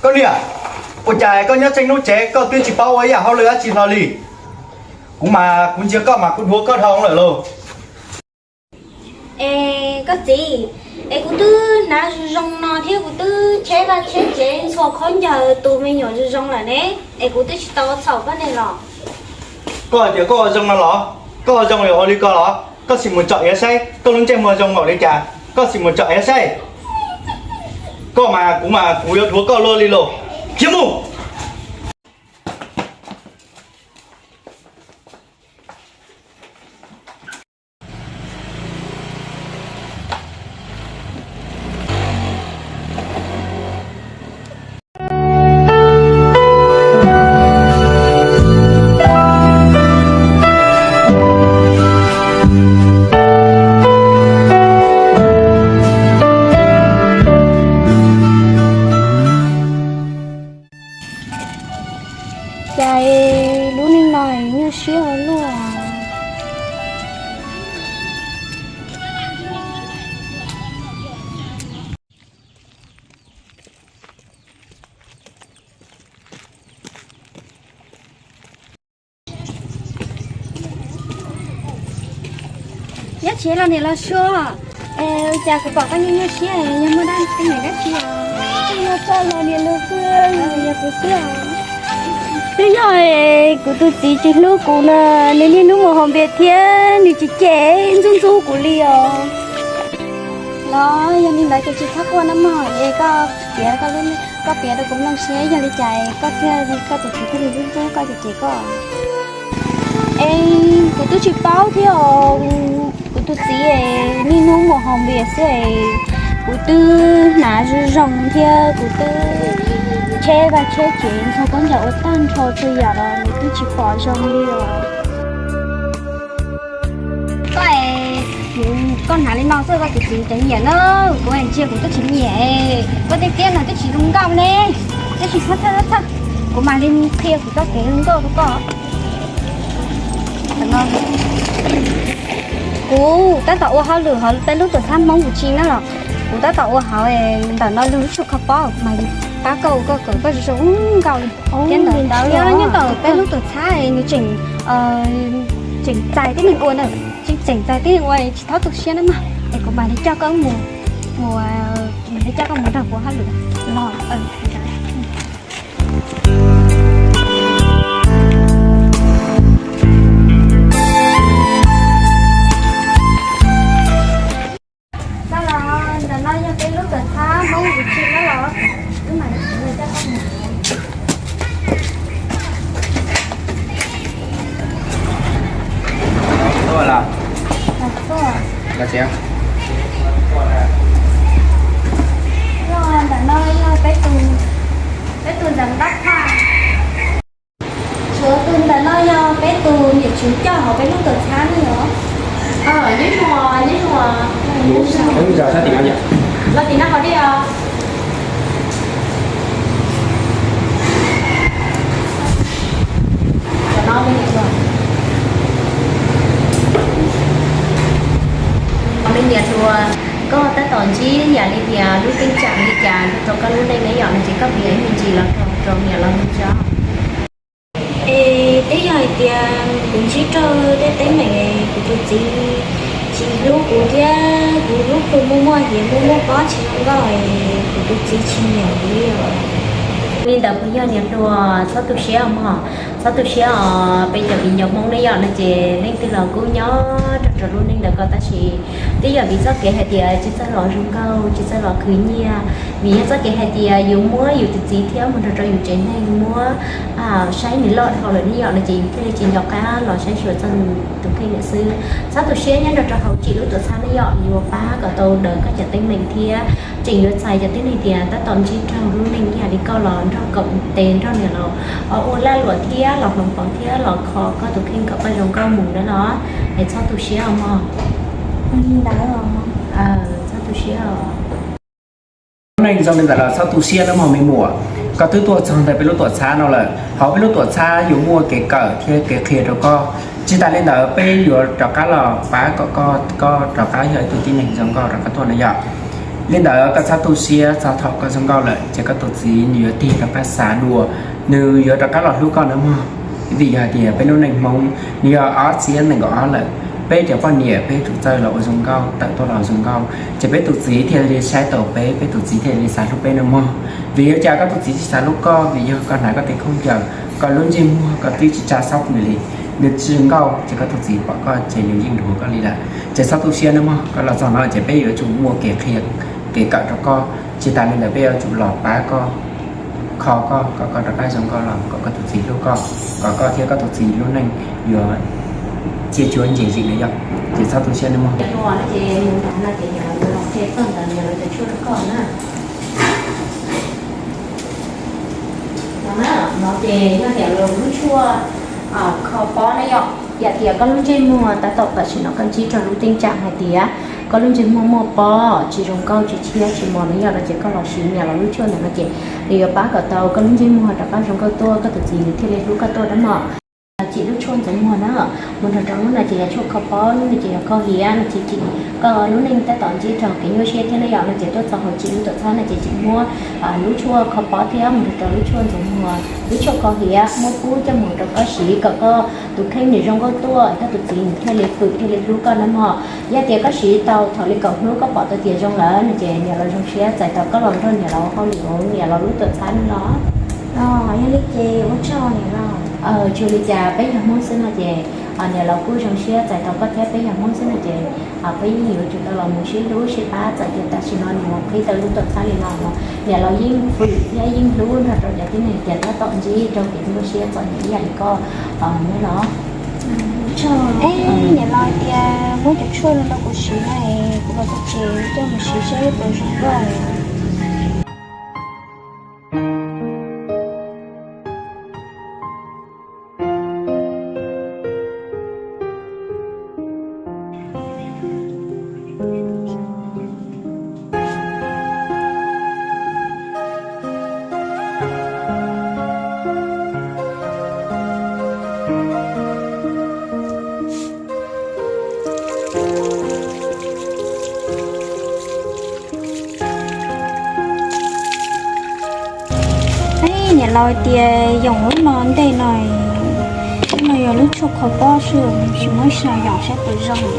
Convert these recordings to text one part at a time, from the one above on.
Koj niam, ua cas koj nyob tseem hnub tsev koj twb tsis paub ua ib yam hauj lwm dab tsi hlo li? Kuv mas kuv ntsia koj mas kuv dhuav koj dhau lawm lauj. Es koj txiv, es kuv twb hnav zoo zoo no thiab kuv twb cheb vaj cheb tsev ntxhua khaub ncaws tu me nyuam zoo zoo lawm ne, es kuv twb tsis tau txhaum koj ne los? Koj hais tias koj ua zoo no los? Koj ua zoo yuav ua li ko los? Koj sim mus tsom iav saib koj lub ntsej muag zoo npaum li cas, koj sim mus tsom iav saib. Koj mas kuv mas kuv yuav dhuav koj luaj li lauj. Khiav mus. Cas lub neej no nyuaj siab ua luaj. Nyob tsev los niam los Sua, es cas kuv pom koj nyuaj nyuaj siab, yog muaj dab tsi los niam los Sua, yog kuv xwb. Twb yog kuv tus txiv tsis hlub kuv na, nws niaj hnub mus haus npias thiab nws tsis cem ntxub ntxub kuv li os. Los yog li ntawd ces tsis txhob quaj na mog, es koj piav, koj piav rau kuv mloog seb yog li cas koj thiaj, koj tus txiv thiaj li ntxub ntxub koj, cem cem koj. Es kuv twb tsis paub thiab os, kuv tus txiv niaj hnub mus haus npias xwb es kuv twb hnav zoo zoo thiab kuv twb cheb vaj cheb tsev ntxhua khaub ncaws ua tag nrho txhua yam los nws twb tsis pom zoo li os. Koj, koj hnav li no xwb koj tus txiv tseem nyiam na, kuv ntsia kuv twb tsis nyiam, koj tej tiab no twb tsis zoo nkauj ne, twb tsis txhob txhawj txhawj, kuv mam li qhia kuv txoj kev zoo nkauj rau koj. Kuv tab tom ua hauj lwm hauv peb lub tuam txhab Hmoob kuv tsis na los, kuv tab tom ua hauv ntawm no lub tshuaj kho pob, kuv mam li pab koj ua koj kom koj zoo zoo nkauj li. Thiab ntawm no nyob tom peb lub tuam txhab nws tseem, tseem txais tib neeg ua na, tseem txais tib neeg ua, tsis txhob tu siab na mog, es kuv mam li coj koj mus, kuv mam li coj koj mus nrog kuv ua hauj lwm los. Ntawm no yog peb lub tuam txhab Hmoob kuv tsis na los, wb mam li coj koj mus. Ntawm no yog peb tus, peb tus ntxhais Npab Phaj. Tshuav tus ntawm no yog peb tus niam tswv coj hauv peb lub tuam txhab ne yom. Nyob zoo, nyob zoo. Los tim no qhov dej os. Cov no me nyuam hluas, me nyuam hluas, koj tab tom ntsib yam li tias lub teeb tsaam li cas rau koj lub neej ne yom, no ces koj piav ib me ntsis los rau niam los nug tso. Es twb yog hais tias kuv ntsib raug tej teeb meem, kuv tus txiv tsis hlub kuv thiab kuv lub plhu muaj muaj hiav muaj muaj pob tsis zoo nkauj, kuv tus txiv tsis nyiam kuv li os. Li ntawd puas yog niam hluas, txhob tu siab mog, txhob tu siab os. Peb cov viv ncaus Hmoob ne yom, no ces leej twg los kuj nyob rau rau lub neej ntawd ko, tab sis twb yog vim txoj kev hais tias tsis txawj los zoo nkauj, tsis txawj los khwv nyiaj, vim yog txoj kev hais tias yus muab yus tus txiv thiab mus nrog rau yus tsev neeg muab saib nws loj dhau lawm ne yom, no ces yus thiaj li tsis nco qab los saib xyuas txog tus kheej lawm xwb. Txhob tu siab, nyob nrog rau hauv tsim lub tuam txhab ne yom, yuav pab kom tau daws koj cov teeb meem thiab tseem yuav txais cov tib neeg tias tab tom ntsib raug lub neej ib yam li koj los nrog kom tes nrog niam los ua lag luam thiab los hloov pauv thiab los kho koj tus kheej kom koj zoo nkauj mus na los. Es txhob tu siab os mog. Txhob tu siab os. Lub neej zoo li ntawd los txhob tu siab nawb mog me muam. Koj twb tuaj txog ntawm peb lub tuam txhab no lawm, hauv peb lub tuam txhab yuav muaj kev kawm thiab kev qhia rau koj. Tsis tas li ntawd peb yuav rov qab los pab kom koj, koj rov qab yog ib tug tib neeg zoo nkauj rov qab tuaj na yom. Li ntawd koj txhob tu siab txog thaum koj zoo nkauj lawm ces koj tus txiv nws yuav tig rov qab xav dua, nws yuav rov qab los hlub koj na mog. Vim yog hais tias peb lub neej Hmoob nws yog ob txhiab nees nkaum ob lawm, peb cov poj niam peb yuav tsum txawj los ua zoo nkauj, tawm tuaj los zoo nkauj ces peb tus txiv thiaj li saib taus peb, peb tus txiv thiaj li xav hlub peb na mog. Vim li cas koj tus txiv tsis xav hlub koj? Vim yog koj hnav koj tes khaub ncaws, koj lub ntsej muag koj twb tsis tsa xab nws li, nws tsis zoo nkauj ces koj tus txiv pom koj ces nws yeej dhuav koj li lawm. Ces txhob tu siab na mog, koj los txog no ces peb yuav tsum muaj kev qhia kev kawm rau koj. Tsis tas li ntawd peb yuav tsum los pab koj, kho koj kom koj rov qab zoo nkauj los kom koj tus txiv hlub koj, kom koj thiab koj tus txiv lub neej yuav txiaj cuab ntse zim na yom. Ces txhob tu siab na mog. Ces mus ntawd no ces niam lawv yuav los qhia koj ntawd, niam lawv cov tshuaj rau koj na. No na, no ces yog niam lawv lub tshuaj kho pob na yom. Yam tias koj lub ntsej muag tab tom tam sim no koj ntsib raug lub teej tsam hais tias koj lub ntsej muag muaj pob tsis zoo nkauj tsis tshiab tsis mos na yom, no ces koj los siv niam lawv lub tshuaj ntawd no ces nws yuav pab kom tau koj lub ntsej muag rov qab zoo nkauj tuaj, koj tus txiv nws thiaj li hlub koj tuaj dab mog. Cim lub tshuaj ntxuav muag na, mus nrog rau lub no ces yog tshuaj kho pob, lub no ces yog kho hiav no ces cim. Koj lub neej tab tom ntsib raug kev nyuaj siab thiab na yom, no ces tuaj txog hauv cim lub tuam txhab no ces cim muab lub tshuaj kho pob thiab mus nrog rau lub tshuaj ntxuav muag, lub tshuaj kho hiav muab pub coj mus rau koj siv kom koj tus kheej nws zoo nkauj tuaj, koj tus txiv nws thiaj li fwm thiaj li hlub koj na mog. Yog tias koj siv tau thaum li kaum hnub koj pom tau tias zoo lawm no ces niam lawv zoo siab txais tau koj los nrog niam lawv hauj lwm hauv niam lawv lub tuam txhab no los. Yog li ces ua tsaug niam lawv. Tsis ua li cas, peb yog Hmoob xwb no ces niam lawv kuj zoo siab txais tau koj thiab, peb yog Hmoob xwb no ces peb yeej yuav tsum tau los mus sib hlub sib pab txawm tias tam sim no nws mus qhib tau lub tuam txhab li no los niam lawv yeej fwm thiab yeej hlub nrog rau cov tib neeg tias tab tom ntsib raug kev nyuaj siab txom nyem ib yam li koj nyob no. Niam lawv tias muab cov tshuaj no rau kuv siv na, kuv los txog tsev coj mus siv saib puas zoo nkauj. Niam lawv tias yoom lub no ntej no, lub no yog lub tshuaj kho pob xwb, tsis muab xyaw yoom saib puas zoo.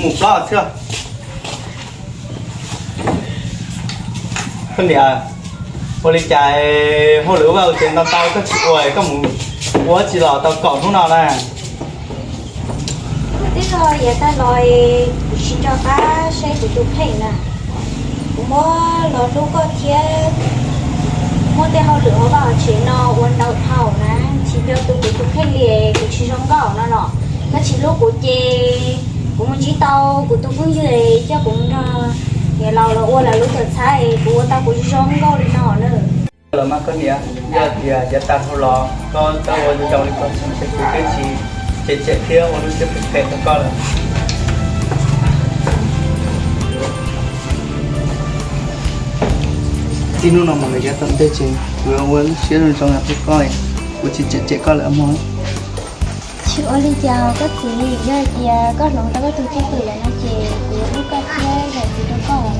Mus plob xwb. Koj niam, ua li cas hauj lwm vaj hauj tsev ntau ntau koj tsis ua, koj mus ua tsis los tau kaum hnub no na? Twb yog yav tag los kuv tsis nco qab saib kuv tus kheej na. Kuv muab los hlub koj thiab muab tej hauj lwm hauv vaj hauv tsev no ua ntau thaum na, tsis nco tus kuv tus kheej li, kuv tsis zoo nkauj no los koj tsis hlub kuv ces kuv mus ntsib tau kuv tus phooj ywg coj kuv mus nrog niam laus los ua lawv lub tuam txhab, kuv ua tau kuv zoo nkauj li no na. Los mas koj niam, yog tias yav tag dhau los koj txawj ua zoo li koj xav ces kuv twb tsis cem cem thiab ua lub siab phem phem rau koj lawm. Txij hnub no mus lawm yav tom ntej ces kuv yuav ua lub siab zoo zoo rau koj, kuv tsis cem cem koj lawm mog. Tsis ua li cas koj txiv, yog hais tias koj hloov tau koj tus kheej lawm no ces kuv yuav hlub koj thiab zam txim rau koj.